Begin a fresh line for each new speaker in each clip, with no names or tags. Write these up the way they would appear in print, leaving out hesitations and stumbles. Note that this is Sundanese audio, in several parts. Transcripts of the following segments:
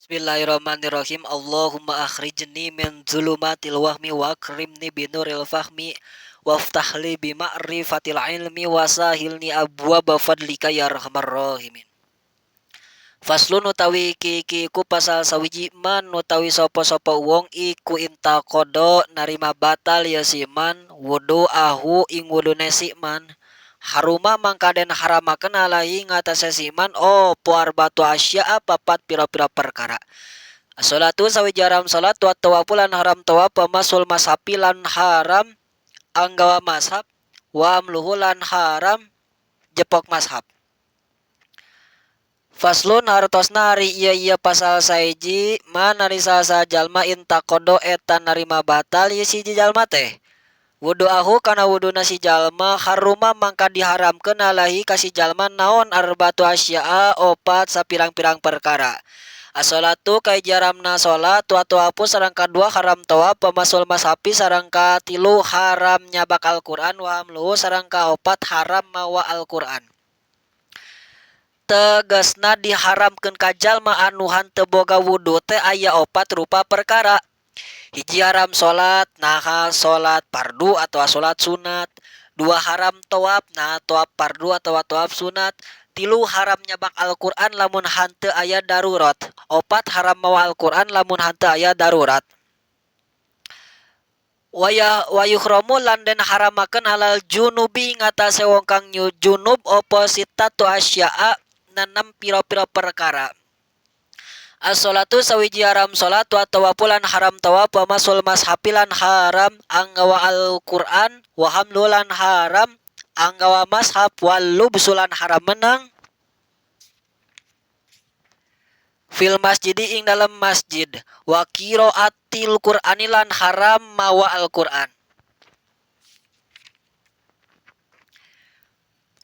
Bismillahirrahmanirrahim. Allahumma akhrijni min zulumatil wahmi wa akrimni binuril fahmi waftahli bi ma'rifatil ilmi wa sahilni abwaba fadlika ya arhamar rahimin. Faslun utawi iki iki iku pasal sawiji man utawi sapa-sapa wong iku intaqada narima batal ya si man wudu ahu ing wudune si man haruma mangka den haramakeun alaihi ngatasé si man apa arba'atu asya'a papat pira-pira perkara. As-shalatu sawiji haram salat wa tawafu lan haram tawaf wa masul mashafi lan haram anggawa mashaf wa amluhu lan haram jepok mashaf. Faslun hartosna ari ieu-ieu pasal sahiji man ari saha-saha jalma intaqada eta narima batal ieu si hiji jalma teh. Wudu'ahu kana wuduna si jalma haruma mangka diharamkeun alaihi ka si jalma naon arba'atu asya'a opat sapirang-pirang perkara. As-shalatu kahiji haramna salat wa tawafu sareng kadua haram tawaf wa masul mashafi sareng katilu haram nyabak Al-Qur'an wa hamluhu sareng kaopat haram mawa Al-Qur'an. Tegasna diharamkeun ka jalma anu hanteu boga wudu teh aya opat rupa perkara. Hiji haram salat naha salat fardu atawa salat sunat. Dua haram tawaf naha tawaf fardu atawa tawaf sunat. Tilu haram nyabak Al-Qur'an lamun hanteu aya darurat. Opat haram mawa Al-Qur'an lamun hanteu aya darurat. Waya wayuhramu lan den haramakeun alal junubi ngatasé wong kang junub apa sittatu asya'a nenem pira-pira perkara. As-shalatu sawiji haram salat wa tawafu lan haram tawaf wa masul mashafi lan haram anggawa Al-Qur'an wa hamlu lan haram anggawa mashaf wal lubsu lan haram menang fil masjidi ing dalem masjid wa qiraatil Qur'ani lan haram mawa Al-Qur'an.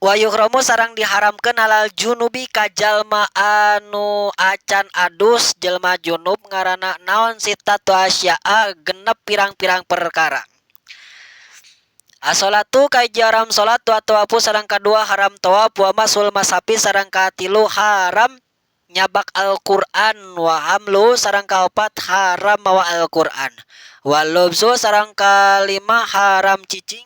Wa yuhramu sareng diharamkeun alal junubi ka jalma anu acan adus jelma junub ngaranna naon sittatu asya'a genep pirang-pirang perkara. As-shalatu kahiji haram salat wa tawafu sareng kadua haram tawaf wa masul mashafi sareng katilu haram nyabak Al-Qur'an wa hamlu sareng kaopat haram mawa Al-Qur'an wa lubsu sareng kalima haram cicing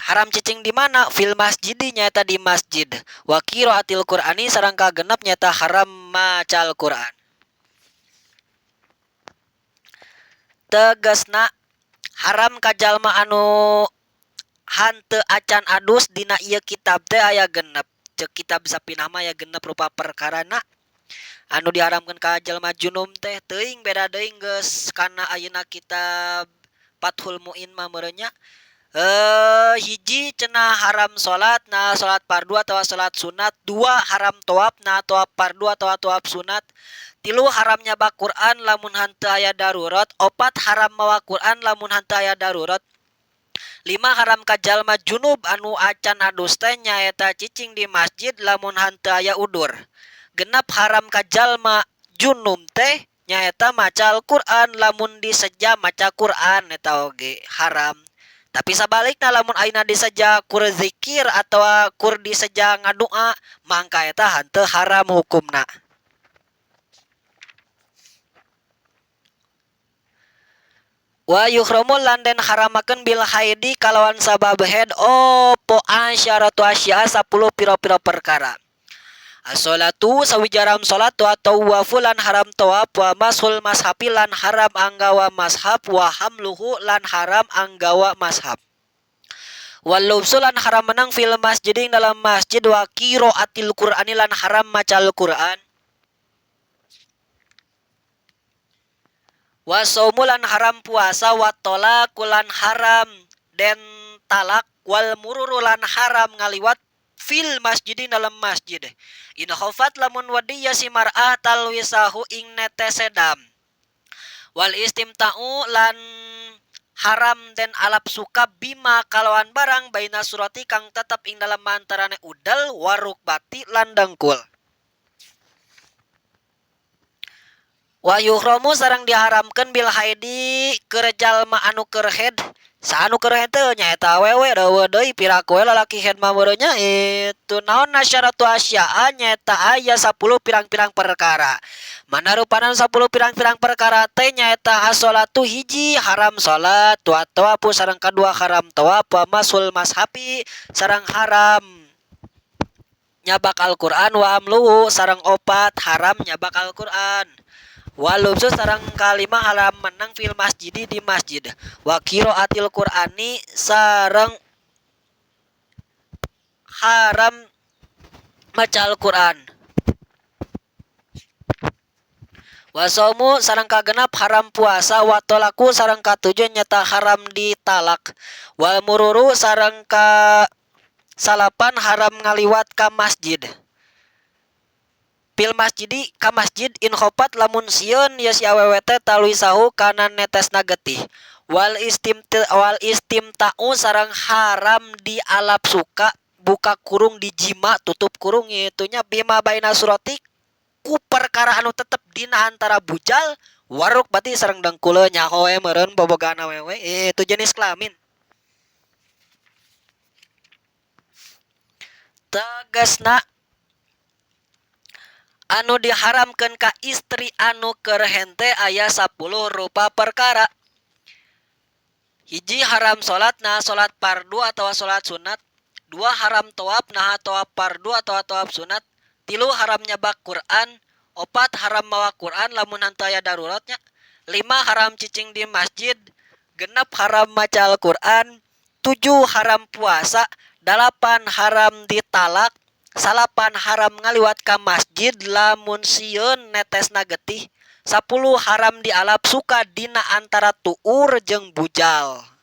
haram cicing di mana fil masjidi nyaeta di masjid wa qiraatil Qur'ani sareng kagenep nyaeta haram maca Al-Qur'an. Tegasna haram ka jalma anu hanteu acan adus dina ieu kitab teh aya genep. Ceuk kitab Sapinah mah aya genep rupa perkarana anu diharamkeun ka jalma junub teh teuing beda deui geus kana ayeuna kitab Fathul Muin mah meureun nya. Hiji cenah haram salat nah salat fardu atawa salat sunat, dua haram tawaf nah tawaf fardu atawa tawaf sunat, tilu haram nyabak Quran lamun hanteu aya darurat, opat haram mawa Quran lamun hanteu aya darurat, lima haram ka jalma junub anu acan adus teh nyaeta cicing di masjid lamun hanteu aya udur, genep haram ka jalma junub teh nyaeta maca Al-Qur'an lamun diseja maca Quran eta oge haram. Tapi sabalikna lamun ayeuna diseja kur zikir atawa kur diseja ngadua mangka eta hanteu haram hukumna. Wa yuhramu lan den haramakeun bil haidi kalawan sabab haid opo asyaratu asya'a 10 pira-pira perkara. As-shalatu sawiji haram salat wa tawafu lan haram tawaf wa mashul mashafi lan haram anggawa mashaf wa hamluhu lan haram anggawa mashaf. Wal lubsu lan haram menang fil masjid ing dalam masjid wa qiraatil Qur'ani lan haram maca Al-Qur'an. Wa saumu lan haram puasa wa talaqu lan haram den talak wal mururu lan haram ngaliwat fil masjid dalam masjid. In khafat lamun wedi ya si mar'ah talwisahu ing netesedam. Wal istimta'u lan haram den alap suka bima kalawan barang baina surati kang tetep ing dalam antarane udel warukbati lan dengkul. Wa yuhromu sareng diharamkeun bil haidi keur jalma anu keur haid. Saha nu keur haid teh nyaeta awewe reueuh deui piraku we lalaki haid mah meureun nya itu naon asyaratu asya'a nyaeta aya sapuluh pirang-pirang perkara. Mana rupana nu sapuluh pirang-pirang perkara teh nyaeta as-sholatu hiji haram sholat wa thawafu sareng kadua haram tawaf wa masul mashafi sareng haram nyabak Al-Qur'an wa hamluhu sareng opat haram nyabak Al-Qur'an wa lubsu sareng kalima haram menang fil masjidi di masjid wa qiraatil Qur'ani sareng haram maca Al-Qur'an wa saumu sareng kagenap haram puasa wa talaku sareng katujuh nyata haram ditalak wal mururu sareng ka salapan haram ngaliwat ka masjid fil masjidi ka masjid in khofat lamun sieun ye si awewe teh taluisahu kana netesna getih wal wal istimta'u sareng haram dialap suka buka kurung dijima tutup kurung itu nya bima baina surati ku perkara anu tetep dina antara bujal waruk berarti sareng dengkule nyaho we meureun bobogaan awewe itu jenis kelamin. Tegasna anu diharamkeun ka istri anu keur hente aya 10 rupa perkara. Hiji haram salat nah salat fardu atawa salat sunat. Dua haram tawaf nah tawaf fardu atawa tawaf sunat. Tilu haram nyabak Quran. Opat haram mawa Quran lamun henteu aya daruratnya. Lima haram cicing di masjid. Genep haram maca Al-Quran. Tujuh haram puasa. Dalapan haram ditalak. Salapan haram ngaliwat ka masjid lamun sieun netesna getih. 10 haram dialap suka dina antara tuur jeung bujal.